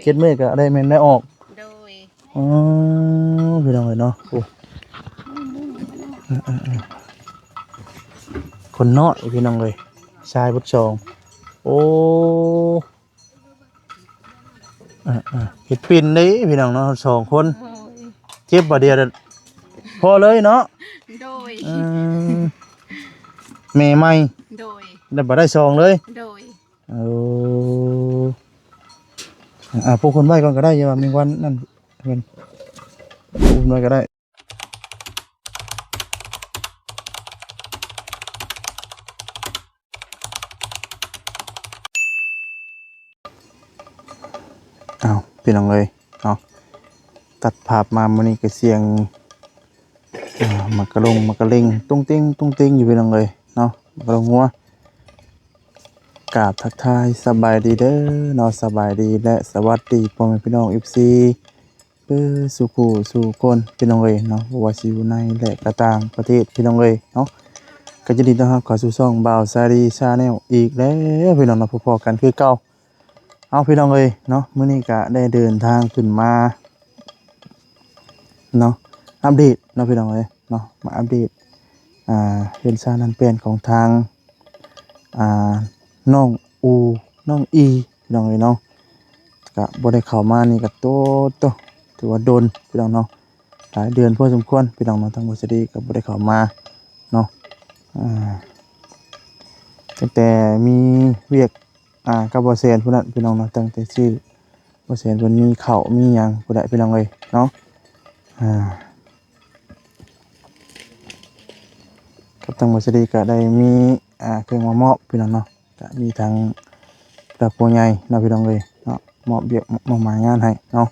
ເຈັດມື້ກໍໄດ້ແມ່ນໄດ້ອອກ. ໂດຍ. ອໍ ພີ່ນ້ອງເອີຍເນາະ ໂອ້ ເອີໆໆ ຄົນນ້ອຍພີ່ນ້ອງເອີຍ ຊາຍເບິດສອງ. ໂອ້ ເອີໆ ເຮັດປິ່ນເດ້ພີ່ນ້ອງເນາະ ສອງຄົນ. ໂດຍ. ເຈັບບາດດຽວພໍເລີຍເນາະ. ໂດຍ. ເອີ ແມ່ໃໝ່. ໂດຍ. ໄດ້ ບໍ່ໄດ້ສອງເລີຍ. ໂດຍ. ເອີ ອ່າ ປູກເພິ່ນໄວ້ກ່ອນກໍໄດ້ ຢ່າວ່າແມງວັນນັ້ນເພິ່ນ ປູກເພິ່ນໄວ້ກໍໄດ້. ອ້າວ ພີ່ນ້ອງເອີຍເນາະ ຕັດພາບມາມື້ນີ້ກໍສຽງ ອ່າ ໝາກກະລົງໝາກກະເລັງ ຕຸ້ງຕິງ ຕຸ້ງຕິງຢູ່ ພີ່ນ້ອງເອີຍເນາະ ໝາກກະລົງງົວ. ກາບທັກທາຍສະບາຍດີເດີເນາະ ສະບາຍດີ ແລະ ສະຫວັດດີພໍ່ແມ່ພີ່ນ້ອງ ເອັຟຊີ ເບິດສູ່ຜູ້ສູ່ຄົນ ພີ່ນ້ອງເອີຍເນາະ ບໍ່ວ່າຊິຢູ່ໃນ ແລະ ກະຕ່າງປະເທດ ພີ່ນ້ອງເອີຍເນາະ. ກໍຍິນດີຕ້ອນຮັບເຂົ້າສູ່ຊ່ອງບ່າວຊາລີ Channel ອີກແລ້ວ ພີ່ນ້ອງເນາະ ພົບພໍ້ກັນຄືເກົ່າ. ເອົາ ພີ່ນ້ອງເອີຍເນາະ ມື້ນີ້ກະໄດ້ເດີນທາງຂຶ້ນມາເນາະ ອັບເດດເນາະ ພີ່ນ້ອງເອີຍເນາະ ມາອັບເດດ ອ່າ ເຮືອນຊານນັ້ນແປນຂອງທາງ ອ່າ ນ້ອງອູ ນ້ອງອີ ພີ່ນ້ອງເອີຍເນາະ. ກະບໍ່ໄດ້ເຂົ້າມານີ້ກະ ໂຕ ໂຕ ຖືວ່າດົນ ພີ່ນ້ອງເນາະ ຫຼາຍເດືອນພໍສົມຄວນ ພີ່ນ້ອງເນາະ. ທາງບ່າວຊາລີກະບໍ່ໄດ້ເຂົ້າມາເນາະ ອ່າ ຕັ້ງແຕ່ມີວຽກ ອ່າ ກັບບ່າວແສນພຸ້ນນະ ພີ່ນ້ອງເນາະ ຕັ້ງແຕ່ຊື້ ບ່າວແສນເພິ່ນມີເຂົ້າມີຫຍັງພຸ້ນແຫຼະ ພີ່ນ້ອງເອີຍເນາະ. ອ່າ ກັບທາງບ່າວຊາລີກະໄດ້ມີ ອ່າ ເຄື່ອງມາມອບ ພີ່ນ້ອງເນາະ ກະມີທັງຜູ້ຫຼັກຜູ້ໃຫຍ່ເນາະ ພີ່ນ້ອງເອີຍເນາະ ມອບວຽກມອບໝາຍງານໃຫ້ເນາະ.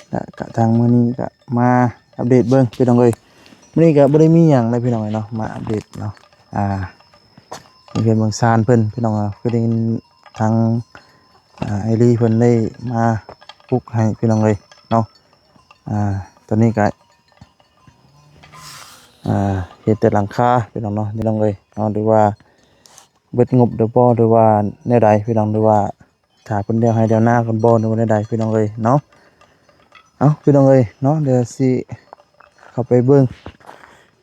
ແລະກະທາງມື້ນີ້ກະມາອັບເດດເບິ່ງ ພີ່ນ້ອງເອີຍ. ມື້ນີ້ກະບໍ່ໄດ້ມີຫຍັງເລີຍ ພີ່ນ້ອງເອີຍເນາະ ມາອັບເດດເນາະ ອ່າ ເຮືອນເມືອງຊານເພິ່ນ ພີ່ນ້ອງເນາະ ຄືໄດ້ຍິນທາງ ອ່າ ອ້າຍລີເພິ່ນໄດ້ມາປຸກໃຫ້ ພີ່ນ້ອງເອີຍເນາະ. ອ່າ ຕອນນີ້ກະ ອ່າ ເຮັດແຕ່ຫຼັງຄາ ພີ່ນ້ອງເນາະ ພີ່ນ້ອງເອີຍເນາະ ຫຼືວ່າເບິດງົບຫຼືບໍ່ ຫຼືວ່າແນວໃດ ພີ່ນ້ອງ ຫຼືວ່າ ຖ້າເພິ່ນດຽວໄຮ່ດຽວນາກ່ອນບໍ່ ຫຼືວ່າແນວໃດ ພີ່ນ້ອງເອີຍເນາະ. ເອົ້າ ພີ່ນ້ອງເອີຍເນາະ ດຽວຊິເຂົ້າໄປເບິ່ງ.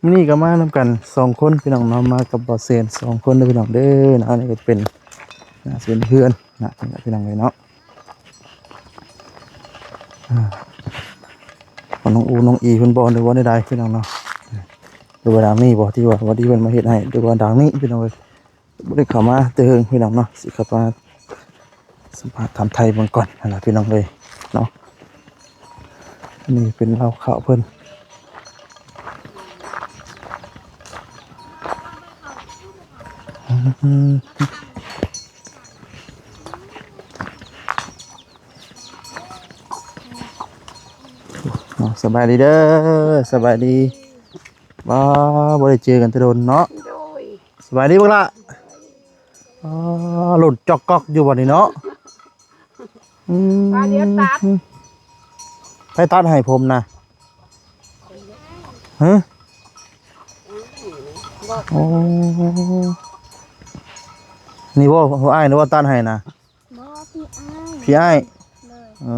ມື້ນີ້ກໍມານຳກັນສອງຄົນ ພີ່ນ້ອງເນາະ ມາກັບບ່າວແສນສອງຄົນເດີ ພີ່ນ້ອງເດີເນາະ. ອັນນີ້ກໍເປັນ ໜ້າເປັນເຮືອນນະ ພີ່ນ້ອງເອີຍເນາະ. ອ່າ ຂອງນ້ອງອູ ນ້ອງອີເພິ່ນບໍ່ ຫຼືວ່າແນວໃດ ພີ່ນ້ອງເນາະ ຫຼືວ່າຫຼັງນີ້ບໍ່ ທີ່ວ່າ ວ່າທີ່ເພິ່ນມາເຮັດໃຫ້ ຫຼືວ່າຫຼັງນີ້ ພີ່ນ້ອງເອີຍ. ບໍ່ໄດ້ເຂົ້າມາແຕ່ເຫິງ ພີ່ນ້ອງເນາະ ຊິເຂົ້າມາສຳພາດຖາມໄຖ່ເບິ່ງກ່ອນຫັ້ນລະ ພີ່ນ້ອງເອີຍເນາະ. ອັນນີ້ເປັນເລົ້າເຂົ້າເພິ່ນ ເນາະ. ສະບາຍດີເດີ ສະບາຍດີ. ບໍ່ ບໍ່ໄດ້ເຈີກັນແຕ່ດົນເນາະ. ໂດຍ. ສະບາຍດີບັກຫຼ້າ. ອໍ ຫຼຸດຈອກກອກຢູ່ບັດນີ້ເນາະ. ອືມ ວ່າດຽວຕັດ ໃຜຕັດໃຫ້ຜົມນະ? ຮະ? ບໍ່ ໂອ້ ນີ້ບໍ່ ຜູ້ອ້າຍນີ້ບໍ່ຕັດໃຫ້ນະ? ບໍ່ ພີ່ອ້າຍ ພີ່ອ້າຍ. ໂດຍ. ອື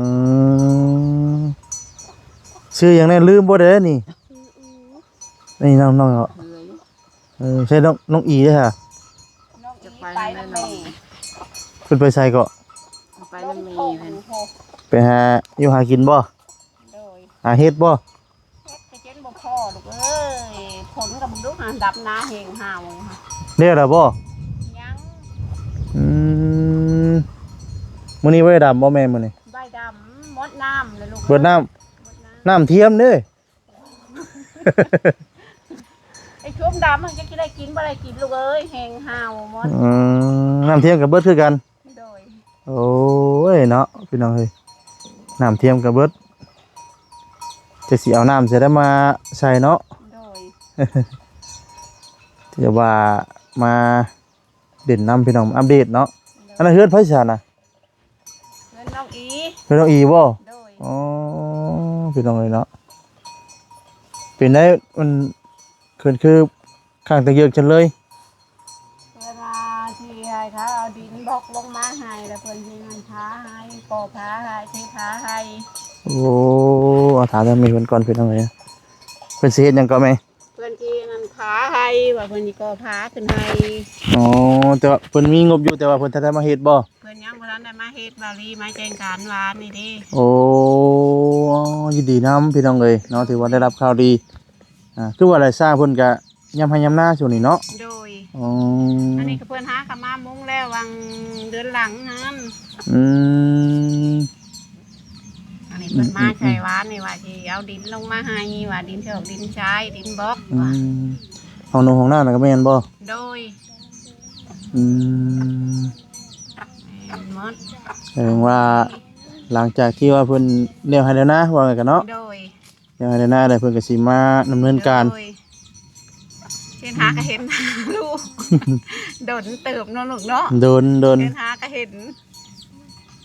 ມ ຊື່ຫຍັງແດ່? ລືມເບິດແລ້ວນີ້. ຊື່ອີ ນີ້ນ້ອງໆ ເອີຍ ເອີ ໃຊ່ນ້ອງ ນ້ອງອີເດ້ຫະ? ນ້ອງອີໄປນຳແມ່. ເພິ່ນໄປໃສເກາະ? ໄປນຳແມ່ເພິ່ນ. ໄປຫາຢູ່ຫາກິນບໍ່? ໂດຍ. ຫາເຫັດບໍ່? ເຮັດກະເຈັນບໍ່ພໍລູກເອີຍ ຝົນກະບໍ່ດຸຫາ ດຳນາແຮງຫາວ. ແລ້ວລະບໍ່? ຍັງ. ອືມ ມື້ນີ້ບໍ່ໄດ້ດຳບໍ່ແມ່ ມື້ນີ້? ບໍ່ໄດ້ດຳ ໝົດນ້ຳແລ້ວລູກ. ເບິດນ້ຳ. ເບິດນ້ຳ. ນ້ຳທຽມເດ້. ໄອ້ຊຸມດຳມັນຈະກິນໄດ້ກິນບໍ່ໄດ້ກິນລູກເອີຍ ແຮງຫາວໝົດ. ອືມ ນ້ຳທຽມກະເບິດຄືກັນ. ໂດຍ. ໂອ້ຍເນາະ ພີ່ນ້ອງເອີຍ ນ້ຳທຽມກະເບິດ ຈະຊິເອົານ້ຳໃສໄດ້ມາໃສ່ເນາະ. ໂດຍ. ຖືວ່າມາຫຼິ້ນນຳ ພີ່ນ້ອງ ອັບເດດເນາະ. ໂດຍ. ອັນນັ້ນເຮືອນໃຜຊະນະ? ເຮືອນນ້ອງອີ. ເຮືອນນ້ອງອີບໍ່? ໂດຍ. ອໍ ພີ່ນ້ອງເອີຍເນາະ ເປັນໄດ ມັນເຂື່ອນຄືຂ້າງຕະເຍືອກຊັ້ນເລີຍ? ເພິ່ນວ່າຊິໃຫ້ເຂົາເອົາດິນ ຕົກລົງມາໃຫ້ ແລ້ວເພິ່ນຊິມັນພາໃຫ້ ກໍພາໃຫ້ ຊິພາໃຫ້. ໂອ້ ເອົາຖາມທາງແມ່ເພິ່ນກ່ອນ ເພິ່ນເອົາໄວ້ ເພິ່ນຊິເຮັດຫຍັງກໍແມ່? ເພິ່ນຊິນັ້ນພາໃຫ້ ວ່າເພິ່ນຊິກໍພາຂຶ້ນໃຫ້. ອໍ ແຕ່ວ່າເພິ່ນມີງົບຢູ່ ແຕ່ວ່າເພິ່ນທັນໄດ້ມາເຮັດບໍ່? ເພິ່ນຍັງບໍ່ທັນໄດ້ມາເຮັດ ບ່າວລີມາແຈ້ງການວານນີ້ເດ້. ໂອ້ ຍິນດີນຳພີ່ນ້ອງເອີຍເນາະ ຖືວ່າໄດ້ຮັບຂ່າວດີ. ອ່າ ຄືວ່າໄດ້ຊ່າງເພິ່ນກະ ຍາມໄຮ່ຍາມນາຊ່ວງນີ້ເນາະ. ໂດຍ. ອໍ ອັນນີ້ກໍເພິ່ນຫາກໍມາມຸງແລ້ວ ຫວ່າງເດືອນຫຼັງຫັ້ນ. ອືມ ອັນນີ້ເພິ່ນມາ ອືມ ໃສ່ວານນີ້ວ່າຊິເອົາດິນລົງມາໃຫ້ ວ່າດິນເທອກ ດິນຊາຍ ດິນບລັອກ ອືມ ວ່າ ຫ້ອງນົງຫ້ອງນ້ຳນະກໍແມ່ນບໍ່? ໂດຍ. ອືມ ແມ່ນໝົດ. ແສດງວ່າຫຼັງຈາກທີ່ວ່າເພິ່ນແລ້ວໄຮ່ແລ້ວນາ ວ່າກັນເນາະ. ໂດຍ. ຍັງໃຫ້ໄດ້ໜ້າໄດ້ ເພິ່ນກໍຊິມາດຳເນີນການ. ໂດຍ ເຫັນຫາກໍເຫັນລູກ ດົນເຕີບເນາະລູກເນາະ. ດົນໆ ເຫັນຫາກໍເຫັນ.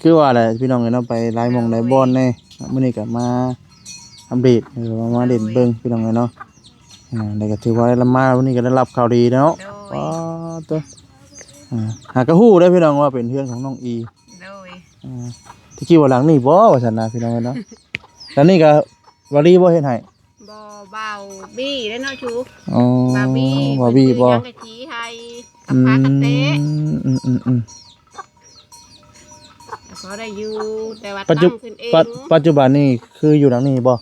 ຄືວ່າແຫຼະພີ່ນ້ອງເອີຍເນາະ ໄປຫຼາຍໝ່ອງຫຼາຍບ່ອນແດ່. ໂດຍ ມື້ນີ້ກໍມາອັບເດດ ເອີ ມາ ມາເຫຼັ້ນເບິ່ງ ໂດຍ ພີ່ນ້ອງເອີຍເນາະ. ອ່າ ແລ້ວກໍຖືວ່າໄດ້ມາມື້ນີ້ກໍໄດ້ຮັບຂ່າວດີເນາະ. ໂດຍ. ອໍ ໂຕ ອ່າ ຫາກໍຮູ້ເດ້ພີ່ນ້ອງວ່າເປັນເຮືອນຂອງນ້ອງອີ. ໂດຍ. ອ່າ ທີ່ຄິດວ່າຫຼັງນີ້ບໍ່ວ່າຊັ້ນນະ ພີ່ນ້ອງເອີຍເນາະ. ຫຼັງນີ້ກໍ ບ່າວລີບໍ່ເຮັດໃຫ້? ບໍ່ ບ່າວບີເດ້ເນາະຊູ. ອໍ ບ່າວບີ ບ່າວບີບໍ່? ເພິ່ນຊື້ສັງກະສີໃຫ້ ກັບ ອືມ ຜ້າກັນແຕະ. ອືມໆໆ ກໍພໍໄດ້ຢູ່ ແຕ່ວ່າ ປັດຈຸ ຕັ້ງຂຶ້ນເອງ. ປັດ ປັດຈຸບັນນີ້ຄືຢູ່ຫຼັງນີ້ບໍ່?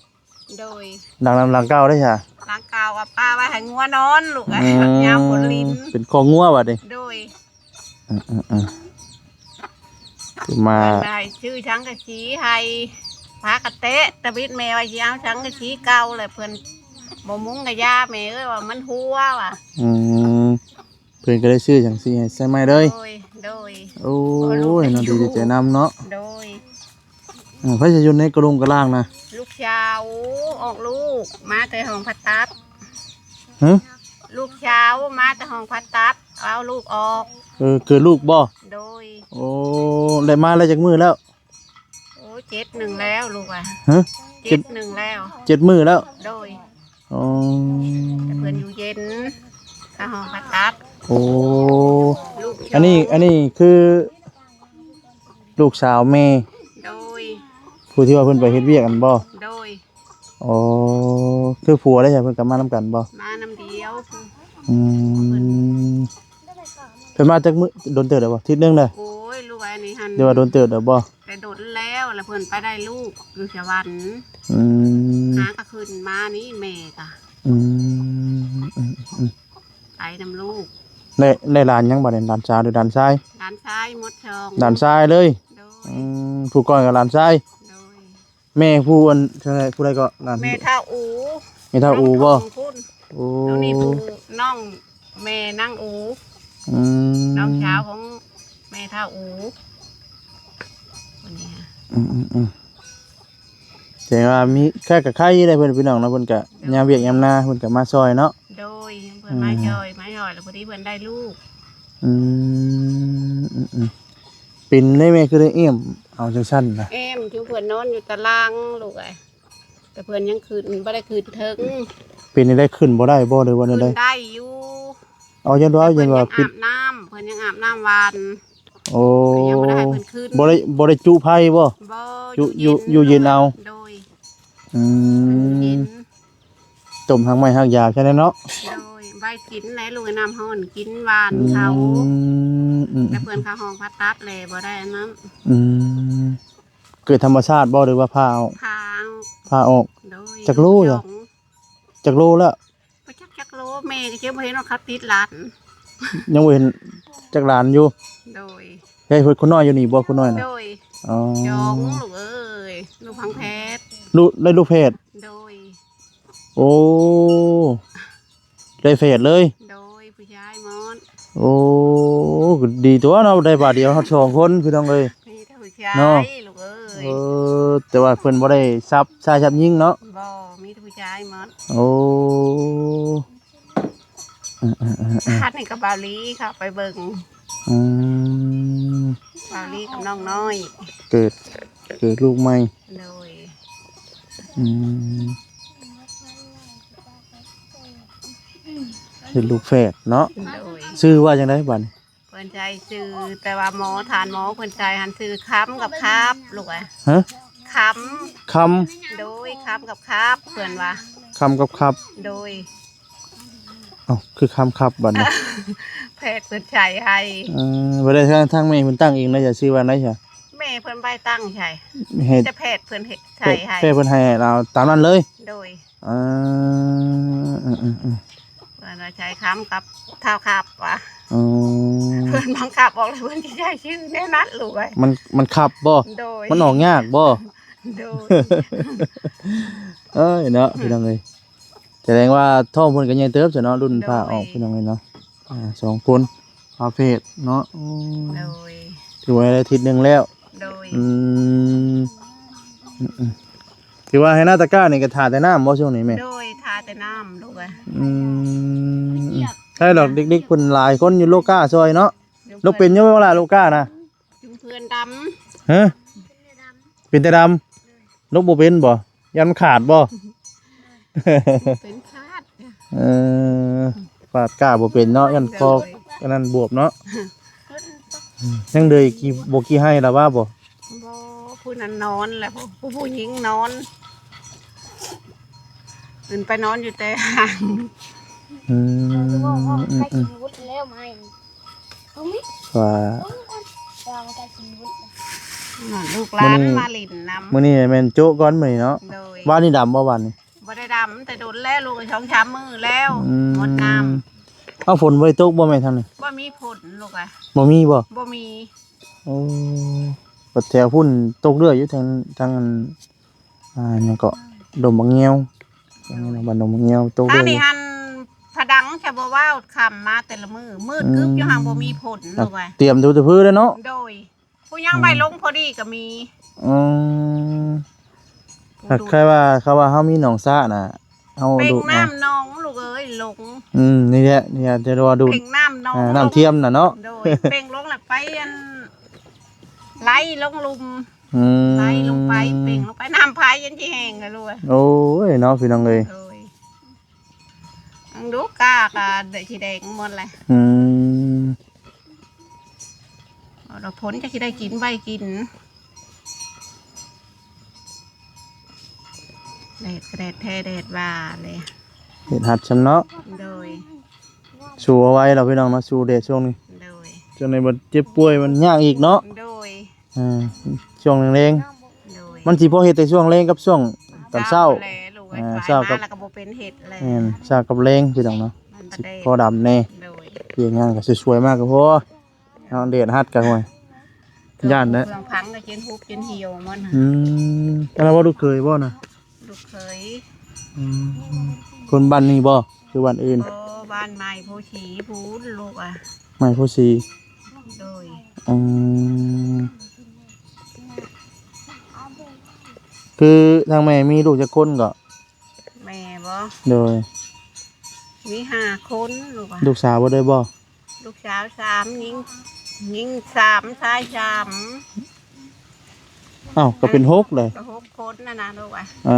ໂດຍ. ຫຼັງ ຫຼັງເກົ່າເດ້ຊະ? ຫຼັງເກົ່າວ່າປ້າໄວ້ໃຫ້ງົວນອນລູກ ອືມ ຍາມຝົນລິນ ເປັນຄອກງົວບັດນີ້. ໂດຍ. ອືມໆໆ ຄືມາ ເພິ່ນໄດ້ຊື້ສັງກະສີໃຫ້ ຜ້າກັນແຕະ ຕະບິດແມ່ວ່າຊິເອົາສັງກະສີເກົ່າ ແລ້ວເພິ່ນບໍ່ມຸງກະຢາ ແມ່ເອີຍວ່າມັນຮົ່ວວ່າ. ອືມ ເພິ່ນກໍໄດ້ຊື້ສັງກະສີໃຫ້ໃສ່ໃໝ່ເລີຍ. ໂດຍ ໂດຍ. ໂອ້ຍ ເນາະ ດີໃຈນຳເນາະ. ໂດຍ. ເອີ ໃຜຈະຢູ່ໃນກະລຸງກະລາງນະ? ລູກສາວອອກລູກມາແຕ່ຫ້ອງຜ່າຕັດ. ຮະ? ລູກສາວມາແຕ່ຫ້ອງຜ່າຕັດ ເອົາລູກອອກ. ເອີ ເກີດລູກບໍ່? ໂດຍ. ໂອ້ ໄດ້ມາໄດ້ຈັກມື້ແລ້ວ? ໂອ້ ເຈັດໜຶ່ງແລ້ວລູກວ່າ. ຮະ? ເຈັດ ເຈັດໜຶ່ງແລ້ວ. ເຈັດມື້ແລ້ວ? ໂດຍ. ອໍ ແຕ່ເພິ່ນຢູ່ເຢັນ ກະຫ້ອງຜ່າຕັດ. ໂອ້ ລູກສາວ ອັນນີ້ ອັນນີ້ຄື ລູກສາວແມ່. ໂດຍ. ຜູ້ທີ່ວ່າເພິ່ນໄປເຮັດວຽກຫັ້ນບໍ່? ໂດຍ. ອໍ ຄືຜົວໄດ້ ເພິ່ນກໍມານຳກັນບໍ່? ມານຳດຽວ. ອືມ ເພິ່ນມາຈັກມື້? ດົນເຕີບແລ້ວບໍ່? ທິດໜຶ່ງແລ້ວ? ໂອ້ຍ ລູກໄອ້ນີ້ຫັ້ນ ຫຼືວ່າດົນເຕີບແລ້ວບໍ່? ແຕ່ດົນແລ້ວ ແລ້ວເພິ່ນໄປໄດ້ລູກຢູ່ສະຫວັນ. ອືມ ຫາກໍຂຶ້ນມານີ້ແມ່ກໍ. ອືມ ອືມໆ ໄປນຳລູກ. ໄດ້ ໄດ້ຫຼານຍັງບັດນີ້? ຫຼານສາວ ຫຼືຫຼານຊາຍ? ຫຼານຊາຍໝົດສອງ. ຫຼານຊາຍເລີຍ? ໂດຍ. ອືມ ຜູ້ກ່ອນກໍຫຼານຊາຍ. ໂດຍ. ແມ່ຜູ້ອັນ ຜູ້ໃດກໍຫຼານ? ແມ່ທ້າວອູ. ແມ່ທ້າວອູບໍ່? ນ້ອງຂອງພຸ້ນ. ໂອ້ ນ້ອງນີ້ຜູ້ ນ້ອງແມ່ນາງອູ. ອືມ ນ້ອງສາວຂອງແມ່ທ້າວອູ ຄົນນີ້. ອືມໆໆ ແຕ່ວ່າມີ ແຄ່ກໍໄຄຢູ່ເດ້ ເພິ່ນ ພີ່ນ້ອງເນາະ ເພິ່ນກໍ ໂດຍ ຍາມວຽກຍາມນາເພິ່ນກໍມາຊ່ອຍເນາະ. ໂດຍ. ເພິ່ນມາ ອືມ ຊ່ອຍ ມາຊ່ອຍ ແລ້ວພໍດີເພິ່ນໄດ້ລູກ. ອືມ ອືມໆ ເປັນໄດ້ແມ່ ຄືໄດ້ແອ້ມເອົາຈັ່ງຊັ້ນນະ? ແອ້ມ ຄືເພິ່ນນອນຢູ່ຕາລ່າງລູກເອີຍ ແຕ່ເພິ່ນຍັງຂຶ້ນ ບໍ່ໄດ້ຂຶ້ນເທິງ. ເປັນໄດ້ ຂຶ້ນບໍ່ໄດ້ບໍ່ ຫຼືວ່າແນວໃດ? ຂຶ້ນໄດ້ຢູ່. ເອົາ ຢ້ານວ່າ ເພິ່ນຍັງອາບນ້ຳ ເພິ່ນຍັງອາບນ້ຳຫວານ. ໂອ້ ຍັງບໍ່ໄດ້ໃຫ້ເພິ່ນຂຶ້ນ. ບໍ່ໄດ້ ບໍ່ໄດ້ຈຸໄຟບໍ່? ບໍ່ ຢູ່ ຢູ່ເຢັນ ຢູ່ເຢັນເອົາ. ໂດຍ. ອືມ ເຢັນ ຕົ້ມຮາກໄມ້ຮາກຢາວຊັ້ນແຫຼະເນາະ. ໂດຍ. ໄວ້ກິນແຫຼະ ລູກ ນ້ຳຮ້ອນ ກິນຫວານເຂົາ. ອືມ ອືມ ແຕ່ເພິ່ນເຂົ້າຫ້ອງຜ່າຕັດແຫຼະ ບໍ່ໄດ້ອັນນັ້ນ. ອືມ ເກີດທຳມະຊາດບໍ່ ຫຼືວ່າຜ່າເອົາ? ຜ່າເອົາ. ຜ່າອອກ. ໂດຍ. ຈັກໂລ? ສອງ. ຈັກໂລແລ້ວ? ບໍ່ຈັກຈັກໂລ ແມ່ກໍຍັງບໍ່ເຫັນວ່າເຂົາຕິດຫຼານ. ຍັງບໍ່ເຫັນຈັກຫຼານຢູ່? ໂດຍ. ເຮີ້ຍ ຄົນນ້ອຍຢູ່ນີ້ບໍ່? ຄົນນ້ອຍນະ? ໂດຍ. ອໍ ສອງ ລູກເອີຍ ລູກພັງແພດ. ລູກ ໄດ້ລູກແພດ? ໂດຍ. ໂອ້ ໄດ້ແພດເລີຍ? ໂດຍ. ຜູ້ຊາຍໝົດ. ໂອ້ ກໍດີຕົວະເນາະ ໄດ້ບາດດຽວຮອດສອງຄົນ ພີ່ນ້ອງເອີຍ. ມີແຕ່ຜູ້ຊາຍ ເນາະ ລູກເອີຍ. ເອີ ແຕ່ວ່າເພິ່ນບໍ່ໄດ້ຊັບຊາຍຊັບຍິງເນາະ? ບໍ່ ມີແຕ່ຜູ້ຊາຍໝົດ. ໂອ້ ອືມໆໆໆ ຄັນນີ້ກໍບ່າວລີເຂົ້າໄປເບິ່ງ. ອືມ ບ່າວລີກັບນ້ອງນ້ອຍ ເກີດ ເກີດລູກໃໝ່. ໂດຍ. ອືມ ເປັນລູກແຝດເນາະ. ໂດຍ. ຊື່ວ່າຈັ່ງໃດບັດນີ້? ນໃສ່ຊື່ ແຕ່ວ່າໝໍ ທ່ານໝໍເພິ່ນໃສ່ຫັ້ນຊື່ຄຳກັບຄັບ ລູກເອີຍ. ຮະ? ຄຳ ຄຳ ໂດຍ ຄຳກັບຄັບ ເພິ່ນວ່າ ຄຳກັບຄັບ ໂດຍ. ເອົ້າ ຄືຄຳຄັບບັດນີ້ ແພດເພິ່ນໃສ່ໃຫ້. ເອີ ບໍ່ໄດ້ ທາງ ທາງແມ່ເພິ່ນຕັ້ງເອງໄດ້ ຈະຊື່ວ່າໃດຊະ? ແມ່ເພິ່ນໄປຕັ້ງໃສ່ ໃຫ້ ແຕ່ແພດເພິ່ນເຮັດໃສ່ໃຫ້ ແພດເພິ່ນໃຫ້ເອົາຕາມນັ້ນເລີຍ. ໂດຍ. ອ່າ ເອີໆໆ ເພິ່ນວ່າໃຊ້ຄຳກັບທ້າວຄັບວ່າ. ອໍ ເພິ່ນບັງຄັບອອກແລ້ວ ເພິ່ນຊິໃຊ້ຊື່ແນວນັ້ນ ລູກເອີຍ. ມັນ ມັນຄັບບໍ່? ໂດຍ. ມັນອອກຍາກບໍ່? ໂດຍ. ເອີຍເນາະ ພີ່ນ້ອງເອີຍ ສະແດງວ່າທ້ອງເພິ່ນກໍໃຫຍ່ເຕີບຊະເນາະ ລຸ້ນ ໂດຍ ພ້າອອກ ພີ່ນ້ອງເອີຍເນາະ. ອ່າ ສອງຄົນ ຝາເພດເນາະ. ໂອ້ ໂດຍ. ຖືວ່າໄດ້ທິດໜຶ່ງແລ້ວ. ໂດຍ. ອືມ ອືມ ອືມ ຖືວ່າໄຮ່ນາຕາກ້ານີ້ກໍຖ້າແຕ່ນ້ຳບໍ່ຊ່ວງນີ້ແມ່? ໂດຍ ຖ້າແຕ່ນ້ຳ ລູກເອີຍ. ອືມ ໃຊ່ດອກ ເດັກໆເພິ່ນຫຼາຍຄົນຢູ່ໂລກ້າຊ່ອຍເນາະ. ລູກເປັນຢູ່ບໍ່ລະໂລກ້ານະ? ເພື່ອນດຳ. ຮະ? ເປັນແຕ່ດຳ ລົກບໍ່ເປັນບໍ່? ຢ້ານມັນຂາດບໍ່? ເປັນຂາດ. ເອີ ຂາດກ້າບໍ່ເປັນເນາະ ຢ້ານຄໍ ໂດຍ ອັນນັ້ນບວມເນາະ. ຍັງເດີຍ ບໍ່ຂີ້ໄຫ້ລະວ່າບໍ່? ບໍ່ ຜູ້ນັ້ນນອນແລ້ວ ຜູ້ ຜູ້ຍິງນອນ ຂຶ້ນໄປນອນຢູ່ແຕ່ຫ້າງ. ອືມ ອືມ ອືມ ວ່າ ລູກຫຼານມາຫຼິ້ນນຳ. ມື້ນີ້ແມ່ນໂຈະກ່ອນມື້ນີ້ເນາະ. ໂດຍ. ວານນີ້ດຳບໍ່ວານນີ້? ບໍ່ໄດ້ດຳ ແຕ່ດົນແລ້ວ ລູກ ສອງສາມມື້ແລ້ວ. ອືມ ໝົດນ້ຳ. ເອົາ ຝົນບໍ່ໄດ້ຕົກບໍ່ແມ່ທາງນີ້? ບໍ່ມີຝົນ ລູກເອີຍ. ບໍ່ມີບໍ່? ບໍ່ມີ. ໂອ້ ບັດແຖວພຸ້ນຕົກເລື້ອຍຢູ່ ທາງ ທາງອັນ ອ່າ ຫຍັງເກາະ ດົງບັກງຽວ ບ້ານດົງບັກງຽວ ຕົກເລື້ອຍຢູ່. ອັນນີ້ຫັ້ນ ຜະດັງຈະບໍ່ວ່າຄ່ຳມາແຕ່ລະມື້ ມືດກຶບຢູ່ ອືມ ຫາກບໍ່ມີຝົນ ຕຽມຢູ່ແຕ່ພື້ແລ້ວເນາະ. ໂດຍ. ຜູ້ຍັງໄວ້ລົງພໍດີກໍມີ. ອືມ ຫາກໃຄ່ວ່າ ເຂົາວ່າເຮົາມີໜອງສະນະ ເຮົາ ເປັງນ້ຳໜອງ ລູກເອີຍ ລົງ. ອືມ ນີ້ແຫຼະ ນີ້ແຫຼະ ຈະວ່າດູດ ເປັງນ້ຳໜອງ ອ່າ ນ້ຳທຽມນະເນາະ. ໂດຍ. ເປັງລົງແລ້ວໄປອັນ ໄຫຼລົງລຸ່ມ. ອືມ ໄຫຼລົງໄປ ເປັງລົງໄປ ນ້ຳພາຍຍັງຊິແຫ້ງລະລູກ. ໂອ້ຍເນາະ ພີ່ນ້ອງເອີຍ. ໂດຍ. ອັງດູກາກະໄດ້ຊິແດງໝົດແຫຼະ. ອືມ ເອົາດອກຜົນຈັກຊິໄດ້ກິນໃບກິນ. ແດດກະແດດແທ້ແດດວ່າເລີຍ. ແດດຮັດຊ້ຳເນາະ. ໂດຍ. ສູ້ເອົາໄວ້ລະພີ່ນ້ອງເນາະ ສູ້ແດດຊ່ວງນີ້. ໂດຍ. ຊ່ວງນີ້ບັດເຈັບປ່ວຍມັນຍາກອີກເນາະ. ໂດຍ. ອ່າ ຊ່ວງແລງໆ. ໂດຍ. ມັນຊິພໍເຮັດແຕ່ຊ່ວງແລງກັບຊ່ວງຕອນເຊົ້າ. ເຈົ້າແຫຼະລູກເອີຍ. ອ່າ ເຊົ້າກັບ ແມ່ນ ເຊົ້າກັບແລງພີ່ນ້ອງເນາະ ຊິພໍດຳແດ່. ໂດຍ. ວຽກງານກໍສວຍໆມາກໍພໍເນາະ ແດດຮັດກໍ ໂອ້ຍ ຢ້ານແຫຼະ. ເຄື່ອງພັງກໍຈົນຮຸບຈົນຫ່ຽວໝົດ. ອືມ ອັນນັ້ນບໍ່ ລູກເຂີຍບໍ່ນະ? ລູກເຂີຍ. ອືມ ຄົນບ້ານນີ້ບໍ່ ຫຼືບ້ານອື່ນ? ບໍ່ ບ້ານໃໝ່ໂພສີພຸ້ນລູກ. ໃໝ່ໂພສີ. ໂດຍ. ອືມ ຄືທາງແມ່ມີລູກຈັກຄົນເກາະ? ແມ່ບໍ່? ໂດຍ. ມີຫ້າຄົນລູກ. ລູກສາວບໍ່ໄດ້ບໍ່? ລູກສາວສາມ ຍິງ ຍິງສາມ ຊາຍສາມ. ອ້າວ ກໍເປັນຫົກເລີຍ. ກໍຫົກຄົນນັ້ນນະລູກ. ເອີ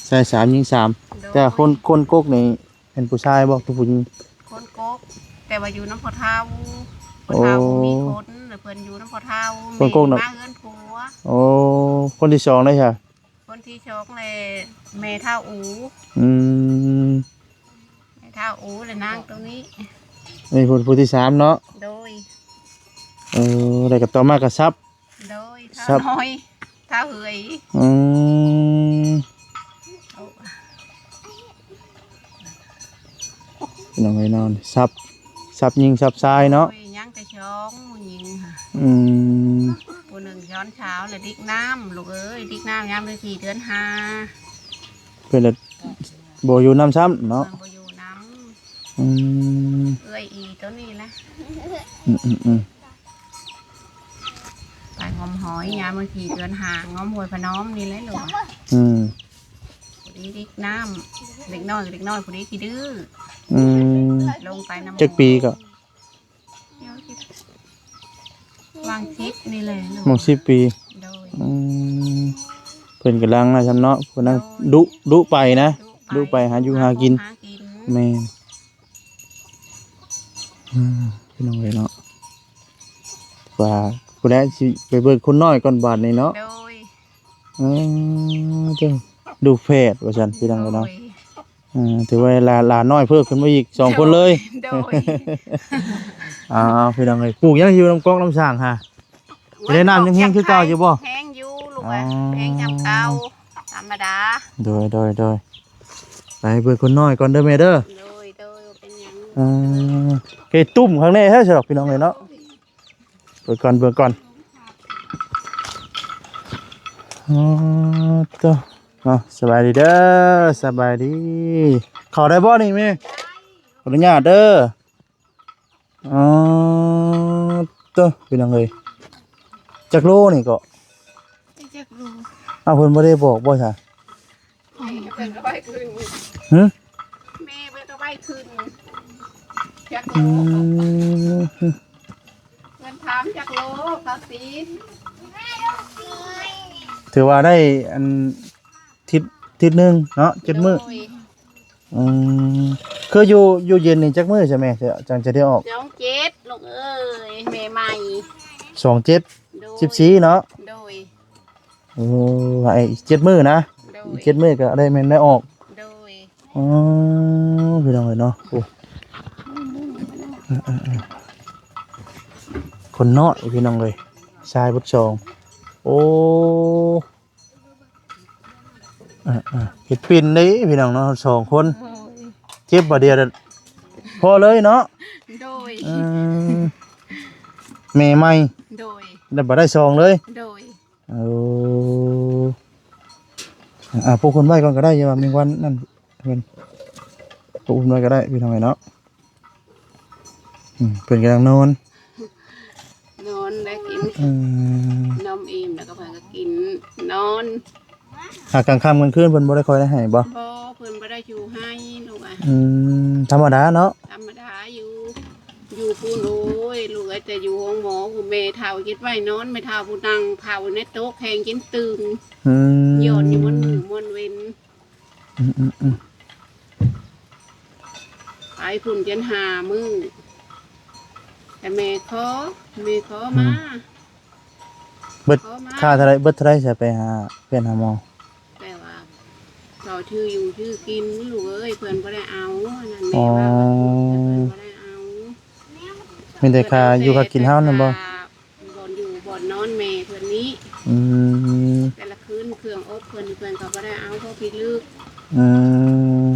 ຊາຍສາມ ຍິງສາມ. ໂດຍ. ແຕ່ຄົນ ຄົນກົກນີ້ ເປັນຜູ້ຊາຍບໍ່ ຄືຜູ້ຍິງ? ຄົນກົກ ແຕ່ວ່າຢູ່ນຳພໍ່ເຖົ້າ. ພໍ່ເຖົ້າ ໂອ້ ບໍ່ມີຄົນ ແລ້ວເພິ່ນຢູ່ນຳພໍ່ເຖົ້າ. ຄົນກົກນະ ແມ່ມາເຮືອນຜົວ. ໂອ້ ຄົນທີສອງໄດ້ຊະ? ຄົນທີສອງແຫຼະ ແມ່ເຖົ້າອູ. ອືມ ແມ່ເຖົ້າອູ ແລະນາງໂຕນີ້. ນີ້ຜູ້ ຜູ້ທີສາມເນາະ. ໂດຍ. ເອີ ແລ້ວກໍຕໍ່ມາກໍສັບ. ໂດຍ. ສັບ ທ້າວນ້ອຍ ທ້າວເຫີຍ. ອືມ ພີ່ນ້ອງເອີຍເນາະ ສັບ ສັບຍິງສັບຊາຍເນາະ. ໂດຍ. ຍັງແຕ່ສອງຜູ້ຍິງ. ອືມ ຜູ້ໜຶ່ງຊ້ອນສາວ ແລະດິກນ້ຳ ລູກເອີຍ ດິກນ້ຳຍາມເດືອນສີ່ເດືອນຫ້າ. ເພິ່ນລະບໍ່ຢູ່ນຳຊ້ຳເນາະ. ເພິ່ນບໍ່ຢູ່ນຳ. ອືມ ເອື້ອຍອີໂຕນີ້ລະ. ອືມໆໆ ໄປງມຫອຍຍາມວັນທີເດືອນຫ້າ ງມຫ້ວຍພະນອມນີ້ແຫຼະລູກ. ອືມ ພໍດີດິກນ້ຳ ເດັກນ້ອຍ ເດັກນ້ອຍ ພໍດີຂີ້ດື້. ອືມ ລົງໄປນຳ. ຈັກປີເກາະ? ຫວ່າງສິບນີ້ແຫຼະລູກ. ຫວ່າງສິບປີ. ໂດຍ. ອືມ ເພິ່ນກຳລັງນະຊຳເນາະ ເພິ່ນນັ້ນ ໂດຍ ດຸ ດຸໄປນະ ດຸໄປ ດຸໄປຫາຢູ່ຫາກິນ. ຫາກິນ. ແມ່ນ. ອືມ ພີ່ນ້ອງເອີຍເນາະ ວ່າຜູ້ໃດຊິໄປເບິ່ງຄົນນ້ອຍກ່ອນບາດນີ້ເນາະ. ໂດຍ ເອີ ເຈົ້າ ລູກແຝດວ່າຊັ້ນ ພີ່ນ້ອງເອີຍເນາະ. ໂດຍ ເອີ ຖືວ່າຫຼານ ຫຼານນ້ອຍເພີ່ມຂຶ້ນມາອີກສອງຄົນເລີຍ. ໂດຍ ໂດຍ ອ້າວ ພີ່ນ້ອງເອີຍ ປູກຫຍັງຢູ່ນຳກອກນຳສາງຫາ? ໄດ້ນ້ຳຍັງແຮງຄືເກົ່າຢູ່ບໍ່? ແຮງຢູ່ລູກເອີຍ. ອໍ ແຮງຍາມເກົ່າ ທຳມະດາ. ໂດຍ ໂດຍ ໂດຍ ໄປເບິ່ງຄົນນ້ອຍກ່ອນເດີແມ່ເດີ. ໂດຍ ໂດຍ ບໍ່ເປັນຫຍັງ. ເອີ ເກຕຸ້ມຂ້າງໃນແທ້ຊະດອກ ພີ່ນ້ອງເອີຍເນາະ. ເບິ່ງກ່ອນ ເບິ່ງກ່ອນ. ອໍ ໂຕ ເນາະ ສະບາຍດີເດີ ສະບາຍດີ. ເຂົ້າໄດ້ບໍ່ນີ້ແມ່? ຂໍອະນຸຍາດເດີ. ອໍ ໂຕ ພີ່ນ້ອງເອີຍ ຈັກໂລນີ້ເກາະ? ຈັກໂລ? ອ້າວ ເພິ່ນບໍ່ໄດ້ບອກບໍ່ຊະ? ເພິ່ນກໍໄວ້ຄືນ ຫື? ແມ່ເພິ່ນກໍໄວ້ຄືນ ຈັກໂລ? ອືມ ເພິ່ນຖາມຈັກໂລ ເຂົາຕີ ຖືວ່າໄດ້ອັນ ທິດ ທິດໜຶ່ງເນາະ ເຈັດມື້. ໂດຍ ອືມ ຄືຢູ່ ຢູ່ເຢັນນີ້ຈັກມື້ຊະແມ່ ຈັ່ງຈະໄດ້ອອກ? ສອງເຈັດ ລູກເອີຍ ແມ່ໃໝ່ ສອງເຈັດ ໂດຍ ສິບສີ່ເນາະ. ໂດຍ ໂອ້ ອີກເຈັດມື້ນະ. ໂດຍ ອີກເຈັດມື້ກໍໄດ້ແມ່ນໄດ້ອອກ. ໂດຍ ອໍ ພີ່ນ້ອງເອີຍເນາະ. ໂອ້ ເອີ ໆ ຄົນນ້ອຍພີ່ນ້ອງເອີຍ ຊາຍເບິດສອງ. ໂອ້ ອ່າໆ ເຮັດປິ່ນເດ້ພີ່ນ້ອງເນາະ ສອງຄົນ. ໂອ້ຍ ເຈັບບາດດຽວພໍເລີຍເນາະ. ໂດຍ ເອີ ແມ່ໃໝ່. ໂດຍ ແລ້ວບາດໄດ້ສອງເລີຍ. ໂດຍ ໂອ້ ອ່າ ປູກເພິ່ນໄວ້ກ່ອນກໍໄດ້ ຢ່າວ່າແມງວັນນັ້ນເພິ່ນ ປູກເພິ່ນໄວ້ກໍໄດ້ພີ່ນ້ອງເອີຍເນາະ. ອືມ ເພິ່ນກຳລັງນອນ ນອນແລ້ວກິນ ອືມ ນອນອີ່ມແລ້ວກໍເພິ່ນກໍກິນນອນ. ຫາກາງຄ່ຳກາງຄືນເພິ່ນບໍ່ໄດ້ຄ່ອຍໄດ້ໃຫ້ບໍ່? ບໍ່ ເພິ່ນບໍ່ໄດ້ຢູ່ໃຫ້ລູກອະ. ອືມ ທຳມະດາເນາະ ທຳມະດາຢູ່ ຢູ່ພຸ້ນ. ໂອ້ຍ ລູກເອີຍ ແຕ່ຢູ່ໂຮງໝໍພຸ້ນ ແມ່ເຖົ້າເຮັດໄວ້ນອນ ແມ່ເຖົ້າຜູ້ນັ່ງເຝົ້າໃນໂຕະແຂງຈົນຕຶງ. ອືມ ຍ້ອນຢູ່ມ່ວນມື້ມ່ວນເວັນ. ອືມໆໆ ໄປພຸ້ນຈົນຫ້າມື້ ແຕ່ແມ່ຂໍ ແມ່ຂໍມາ. ອືມ ເບິດ ຂໍມາ ຄ່າເທົ່າໃດ? ເບິດເທົ່າໃດ ຊິໄປຫາ ໄປຫາໝໍ? ແຕ່ວ່າເຂົາຖືຢູ່ຖືກິນ ລູກເອີຍ ເພິ່ນບໍ່ໄດ້ເອົາ ອັນນັ້ນ ອໍ ແມ່ວ່າ ເພິ່ນບໍ່ໄດ້ເອົາ ມີແຕ່ຄ່າຢູ່ຄ່າກິນເຮົານັ້ນບໍ່? ເພິ່ນເອົາແຕ່ຄ່າ ບ່ອນຢູ່ບ່ອນນອນແມ່ເພິ່ນນີ້. ອືມ ແຕ່ລະຄືນເຄື່ອງອົບເພິ່ນ ເພິ່ນກໍບໍ່ໄດ້ເອົາ ເພາະພິລຶກ. ອືມ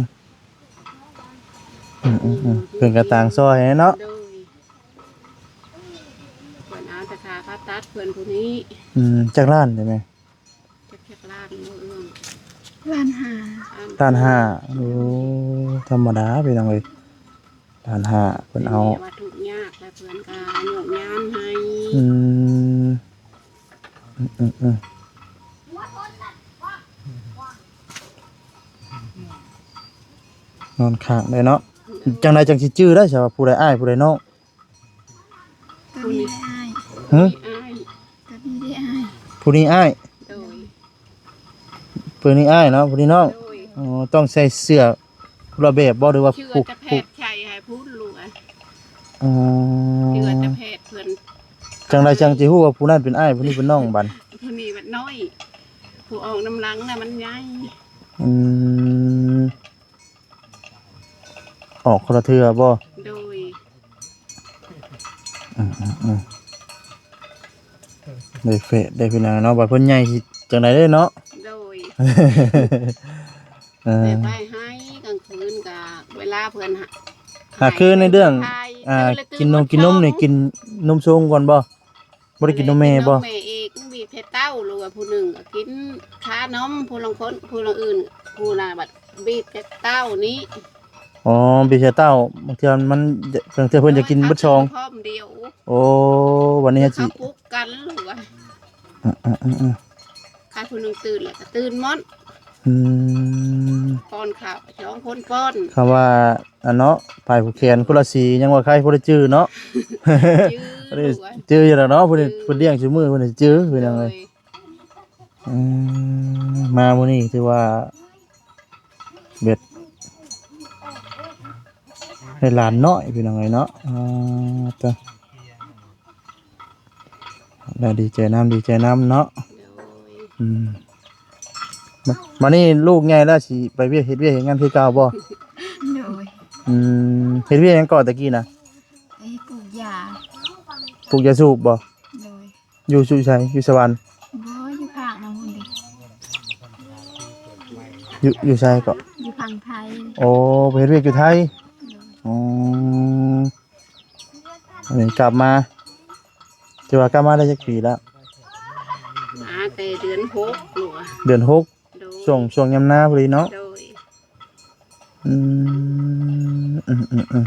ອືມໆໆ ເພິ່ນກໍຕ່າງຊ່ອຍເນາະ. ໂດຍ ເພິ່ນເອົາແຕ່ຄ່າຜ່າຕັດເພິ່ນຜູ້ນີ້. ອືມ ຈັກລ້ານໄດ້ແມ່? ຈັກ ຈັກລ້ານບໍ່ເອື້ອງ? ລ້ານຫ້າ. ລ້ານຫ້າ. ໂອ້ ທຳມະດາພີ່ນ້ອງເອີຍ ລ້ານຫ້າ ເພິ່ນເອົາ ແມ່ວ່າທຸກຍາກ ແລ້ວເພິ່ນກໍຍົກຍານໃຫ້. ອືມ ອືມໆໆ ນອນຄ້າງໄດ້ເນາະ. ໂດຍ ຈັ່ງໃດຈັ່ງຊິຈື່ໄດ້ຊະວ່າຜູ້ໃດອ້າຍຜູ້ໃດນ້ອງ? ໂຕນີ້ອ້າຍ. ຫຶ? ໂຕນີ້ອ້າຍ. ຜູ້ນີ້ອ້າຍ. ໂດຍ ຜູ້ນີ້ອ້າຍເນາະ ຜູ້ນີ້ນ້ອງ. ໂດຍ ອໍ ຕ້ອງໃສ່ເສື້ອຄົນລະແບບບໍ່ ຫຼືວ່າ ເສື້ອ ຜູ້ ຈະແພດໃສ່ໃຫ້ພຸ້ນລູກອະ. ອໍ ເສື້ອຈະແພດເພິ່ນ. ຈັ່ງໃດຈັ່ງຊິຮູ້ວ່າຜູ້ນັ້ນເປັນອ້າຍ ຜູ້ນີ້ເປັນນ້ອງບັດ? ຜູ້ນີ້ບັດນ້ອຍ ຜູ້ອອກນຳຫຼັງນະມັນໃຫຍ່. ອືມ ອອກຄົນລະເທື່ອບໍ່? ໂດຍ ອືມໆໆ ໄດ້ເຟະໄດ້ພີ່ນ້ອງເນາະ ບັດເພິ່ນໃຫຍ່ຊິຈັ່ງໃດເດ້ເນາະ. ໂດຍ ເອີ ແຕ່ໄປໃຫ້ກາງຄືນກະເວລາເພິ່ນຫາ ຫາຄືນໃນເລື່ອງ ອ່າ ກິນນົມ ກິນນົມນີ້ ກິນນົມຊົງກ່ອນບໍ່? ບໍ່ໄດ້ກິນນົມແມ່ບໍ່? ແມ່ອີກ ບີບແຕ່ເຕົ້າ ຫຼືວ່າຜູ້ໜຶ່ງກໍກິນຊານົມ ຜູ້ລາງຄົນ ຜູ້ລາງອື່ນ ຜູ້ນະບັດບີບແຕ່ເຕົ້ານີ້. ອໍ ບີບແຕ່ເຕົ້າ ບາງເທື່ອມັນ ບາງເທື່ອເພິ່ນຈະກິນເບິດຊອງ ກິນພ້ອມດຽວ. ໂອ້ ວັນນີ້ຊິ ເຂົາປຸກກັນ ຫຼືວ່າ ອືໆໆ ຄັນຜູ້ໜຶ່ງຕື່ນແລ້ວກໍຕື່ນໝົດ. ອືມ ປ້ອນເຂົ້າ ສອງຄົນປ້ອນ. ຄຳວ່າ ອັນເນາະ ປາຍຜູກແຂນຄົນລະສີ ຍັງວ່າໃຄພໍໄດ້ຈື່ເນາະ. ຈື່ ຈື່ຢູ່ແລ້ວເນາະ ເພິ່ນ ເພິ່ນລ້ຽງຊຸມື້ ເພິ່ນຈື່ ພີ່ນ້ອງເອີຍ. ໂດຍ ອືມ ມາມື້ນີ້ຖືວ່າແບບ ໃຫ້ຫຼານນ້ອຍພີ່ນ້ອງເອີຍເນາະ. ອ່າ ຕະ ແລ້ວດີໃຈນຳ ດີໃຈນຳເນາະ. ໂດຍ ອືມ ມາ ມານີ້ລູກໃຫຍ່ແລ້ວ ຊິໄປວຽກ ເຮັດວຽກເຮັດງານຄືເກົ່າບໍ່? ໂດຍ ອືມ ເຮັດວຽກຫຍັງເກາະແຕ່ກີ້ນະ? ໄປປູກຢາ ປູກຢາສູບບໍ່? ໂດຍ ຢູ່ ຢູ່ໃສ? ຢູ່ສະຫວັນ? ບໍ່ ຢູ່ພາກນຳພຸ້ນເດ. ຢູ່ ຢູ່ໃສເກາະ? ຢູ່ຝັ່ງໄທ. ໂອ້ ໄປເຮັດວຽກຢູ່ໄທ. ໂດຍ ອືມ ອັນນີ້ກັບມາ ຖືວ່າກັບມາໄດ້ຈັກປີແລ້ວ? ມາແຕ່ເດືອນຫົກ ເດືອນຫົກ. ໂດຍ ຊ່ວງ ຊ່ວງຍາມນາພໍດີເນາະ. ໂດຍ ອືມ ອືມ ອືມ ອືມ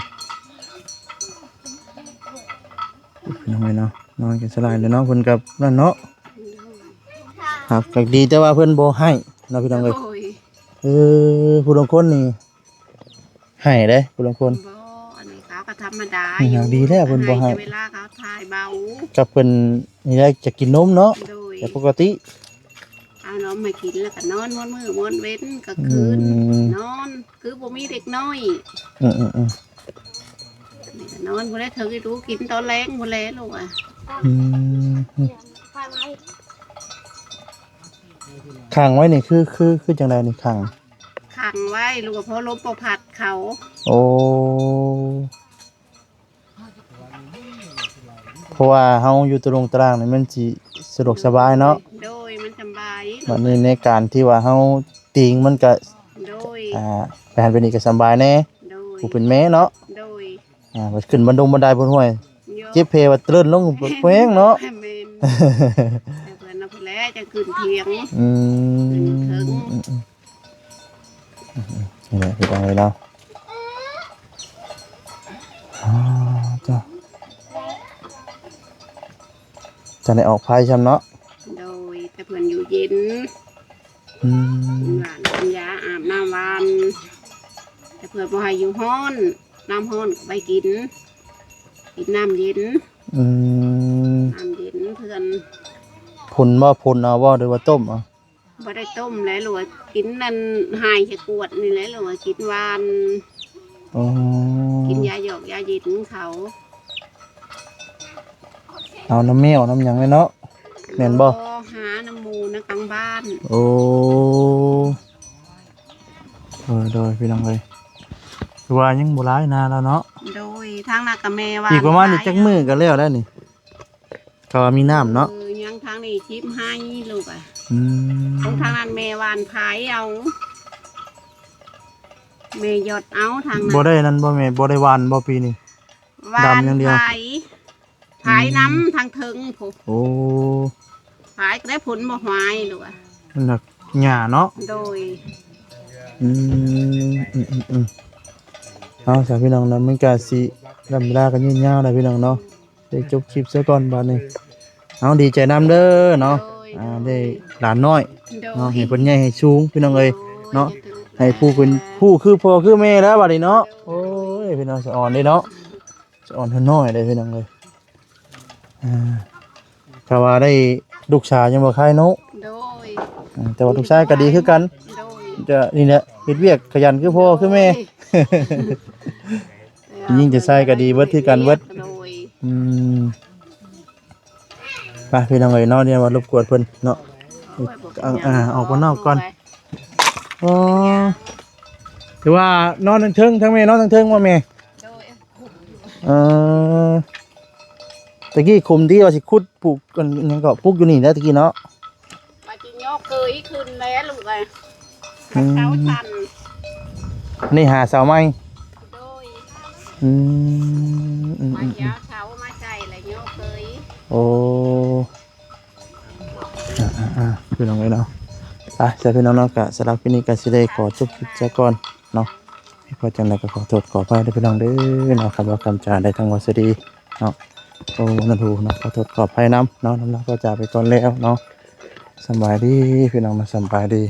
ພີ່ນ້ອງເອີຍເນາະ ນອນກັນສະຫຼາຍເລີຍເນາະ ເພິ່ນກັບນັ້ນເນາະ. ໂດຍ ຮັບກໍດີ ແຕ່ວ່າເພິ່ນບໍ່ໃຫ້ເນາະ ພີ່ນ້ອງເອີຍ. ໂດຍ ເອີ ຜູ້ລາງຄົນນີ້ໃຫ້ເດ້ ຜູ້ລາງຄົນ. ບໍ່ ອັນນີ້ເຂົາກໍທຳມະດາ ອືມ ຢູ່ ດີແລ້ວເພິ່ນບໍ່ໃຫ້ ເວລາເຂົາຖ່າຍເບົາ ກັບເພິ່ນນີ້ແຫຼະ ຈະກິນນົມເນາະ. ໂດຍ ແຕ່ປົກກະຕິ ເອົານົມໃຫ້ກິນ ແລ້ວກໍນອນໝົດມື້ໝົດເວັນກາງຄືນ. ອືມ ນອນຄືບໍ່ມີເດັກນ້ອຍ. ອືມໆໆ ນີ້ກໍນອນບໍ່ໄດ້ ເຖິງໄດ້ດູກິນຕອນແລງບໍ່ແລລູກອະ. ອືມ ຂັງໄວ້ນີ້ຄື ຄື ຄືຈັ່ງໃດນີ້? ຂັງ ຂັງໄວ້ລູກ ເພາະລົມບໍ່ພັດເຂົາ. ໂອ້ ເພາະວ່າເຮົາຢູ່ຕະລົງຕະລາງນີ້ ມັນຊິສະດວກສະບາຍເນາະ. ໂດຍ ມັນສະບາຍ. ບັດນີ້ໃນການທີ່ວ່າເຮົາຕີງມັນກະ ໂດຍ ອ່າ ໄປຫັ້ນໄປນີ້ກະສະບາຍແດ່. ໂດຍ ຜູ້ເປັນແມ່ເນາະ. ໂດຍ ອ່າ ບັດຂຶ້ນບັນດົງບັນໄດພຸ້ນ ຫ້ວຍ ເຈັບແຜວ່າເຕີນລົງແພງເນາະ. ແມ່ນ ແຕ່ເພິ່ນນະພຸ້ນແຫຼະ ຈັ່ງຂຶ້ນຖຽງ. ອືມ ຂຶ້ນເທິງ. ອືມໆ ນີ້ແຫຼະ ພີ່ນ້ອງເອີຍເນາະ. ອໍ ເຈົ້າ ຈັ່ງໄດ້ອອກໄຟຊ້ຳເນາະ. ໂດຍ ແຕ່ເພິ່ນຢູ່ເຢັນ. ອືມ ກິນຫວານ ກິນຢາ ອາບນ້ຳຫວານ ແຕ່ເພິ່ນບໍ່ໃຫ້ຢູ່ຮ້ອນ ນ້ຳຮ້ອນກໍໄປກິນ ກິນນ້ຳເຢັນ. ອືມ ນ້ຳເຢັນເພິ່ນ. ພົ່ນບໍ່? ພົ່ນເອົາບໍ່ ຫຼືວ່າຕົ້ມເອົາ? ບໍ່ໄດ້ຕົ້ມແຫຼະ ຫຼືວ່າກິນນັ້ນ ຫາຍໃສ່ກວດນີ້ແຫຼະ ຫຼືວ່າກິນຫວານ. ອໍ ກິນຢາຢອກຢາເຢັນເຂົາ. ເອົານ້ຳແມວນ້ຳຫຍັງແຫຼະເນາະ ແມ່ນບໍ່? ບໍ່ ຫານ້ຳໝູນ້ຳກາງບ້ານ. ໂອ້ ໂດຍ ໂດຍ ພີ່ນ້ອງເອີຍ ຄືວ່າຍັງບໍ່ຫຼາຍນາແລ້ວເນາະ. ໂດຍ ທາງນາກະແມ່ວ່າ ອີກປະມານອີກຈັກມື້ກໍແລ້ວແລ້ວນີ້ ເຂົາວ່າມີນ້ຳເນາະ. ເອີ ຍັງທາງນີ້ຊິບໄຮ່ລູກອະ. ອືມ ຂອງທາງນັ້ນແມ່ຫວ່ານຜາຍເອົາ ແມ່ຢອດເອົາທາງນັ້ນ. ບໍ່ໄດ້ນັ້ນບໍ່ແມ່? ບໍ່ໄດ້ຫວ່ານບໍ່ປີນີ້? ຫວ່ານ ດຳຢ່າງດຽວ ຜາຍ ຜາຍນຳ ອືມ ທາງເທິງພຸ້ນ. ໂອ້ ຜາຍກໍໄດ້ຜົນບໍ່ຫວາຍລູກອະ ມັນໜັກຫຍ້າເນາະ. ໂດຍ ອືມ ອືມໆໆ ເອົາຊະພີ່ນ້ອງເນາະ ມັນກະຊິລຳເວລາກໍຍືດຍາວແລ້ວພີ່ນ້ອງເນາະ. ໄດ້ຈົບຄລິບຊະກ່ອນບາດນີ້. ເອົາ ດີໃຈນຳເດີເນາະ. ໂດຍ ອ່າ ໂດຍ ໄດ້ຫຼານນ້ອຍ ໂດຍ ເນາະ ໃຫ້ເພິ່ນໃຫຍ່ໃຫ້ສູງພີ່ນ້ອງເອີຍ ໂດຍ ເນາະ ໃຫ້ຜູ້ເປັນຜູ້ຄືພໍ່ຄືແມ່ແລ້ວບາດນີ້ເນາະ. ໂດຍ ໂອ້ຍ ພີ່ນ້ອງ ສະອອນເດ້ເນາະ ສະອອນເພິ່ນນ້ອຍເດ້ພີ່ນ້ອງເອີຍ. ອ່າ ຖ້າວ່າໄດ້ລູກສາວຍັງບໍ່ຄາຍເນາະ. ໂດຍ ອ່າ ແຕ່ວ່າລູກຊາຍກໍດີຄືກັນ. ໂດຍ ຈະນີ້ແຫຼະ ເຮັດວຽກຂະຫຍັນຄືພໍ່ຄືແມ່. ໂດຍ ຍິງຈະຊາຍກໍດີເບິດຄືກັນເບິດ. ໂດຍ ອືມ ໄປພີ່ນ້ອງເອີຍເນາະ ດຽວວ່າລົບກວນເພິ່ນເນາະ. ໂອ້ຍ ບໍ່ເປັນຫຍັງ ອ່າ ອອກມານອກກ່ອນ. ອໍ ຖືວ່ານອນເທິງໆ ທັງແມ່ນອນເທິງໆ ວ່າແມ່? ໂດຍ ເອີ ຕະກີ້ຂຸມທີ່ວ່າຊິຂຸດ ປູກອັນຫຍັງກໍ ປູກຢູ່ນີ້ແຫຼະຕະກີ້ເນາະ. ວ່າຊິຍໍເຄີຍຂຶ້ນແລ້ວລູກເອີຍ ອືມ ເສົາສັ້ນ ນີ້ຫາເສົາໃໝ່. ໂດຍ ອືມ ອືມ ວ່າຊິເອົາເສົາມາໃສ່ແລ້ວຍໍເຄີຍ. ໂອ້ ອ່າໆ ພີ່ນ້ອງເອີຍເນາະ. ໄປ ສະນັ້ນພີ່ນ້ອງເນາະ ກະສຳລັບຄລິບນີ້ກະຊິໄດ້ຂໍຈົບຄລິບຊະກ່ອນເນາະ. ເພາະຈັ່ງໃດກໍຂໍໂທດຂໍອະໄພເດີພີ່ນ້ອງເດີເນາະ ຄຳເວົ້າຄຳຈາໄດ້ທັງເວົ້າສະດີເນາະ ໂອ້ ນັ້ນຮູ້ເນາະ ຂໍໂທດຂໍອະໄພນຳເນາະ. ນ້ອງລາກໍຈາໄປກ່ອນແລ້ວເນາະ. ສຳບາຍດີພີ່ນ້ອງເນາະ ສຳບາຍດີ.